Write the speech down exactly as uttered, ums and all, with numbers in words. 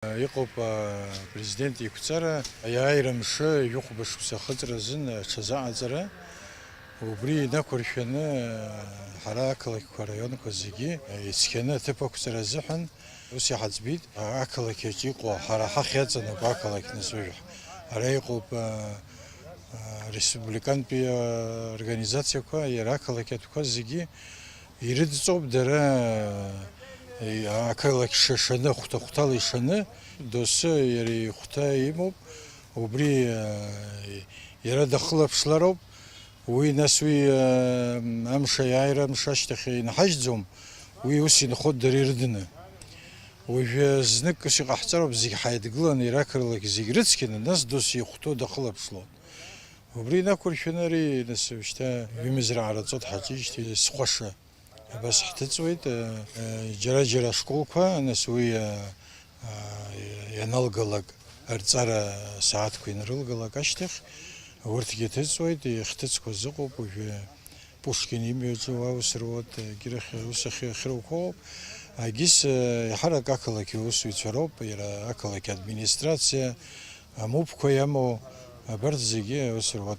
Иҟоуп апрезидент иқәҵара, аиааира мшы, жәохәба шықәса ахыҵра азын аҽазыҟаҵара. Убри инақәыршәаны ҳара ақалақьқәа, араионқәа зегьы ицқьаны аҭыԥ ақәҵара азыҳәан ус иҳаӡбеит. Ақалақь аҿы иҟоу, ҳара ҳахь иаҵанакуа ақалақь насыжәҳ. Ара иҟоуп, а, а, республикантәи, а, организациақәа, иара ақалақь атәқәа зегьы ирыдҵоуп дара, а, ақалақь шашаны, хәҭа-хәҭала ишаны, доусы иара ихәҭа имоуп, убри, а, иара дахылаԥшлароуп. Уи, нас уи, э, амш аиааира, амш ашьҭахь инаҳажьӡом, уи ус инхоит дара ирыдны. Уажәы знык ус иҟаҳҵароуп, зегь ҳаидгыланы, иара ақалақь зегь рыцқьаны, нас дос ихәҭоу дахылаԥшлон. Убри инақәыршәаны ари, нас, шьҭа ҩымз раҟара ҵот ҳаҿижьҭеи схәаша. Абас ҳҭыҵуеит, э, э, џьара-џьара ашколқәа, нас уи, э, э, ианалгалак, рҵара сааҭқәа инрылгалак ашьҭахь, урҭгьы ҭыҵуеит, ихҭыҵқәа зыҟоуп, уажәы Пушкин имҩаҿы уа ус руот, егьирахь ус ахьы-, ахьырухәоуп. Агьыс, э, еиҳарак ақалақь аусзуҩцәа роуп, иара ақалақь администрациа, амуԥқәа иамоу, абарҭ зегьы ус руот.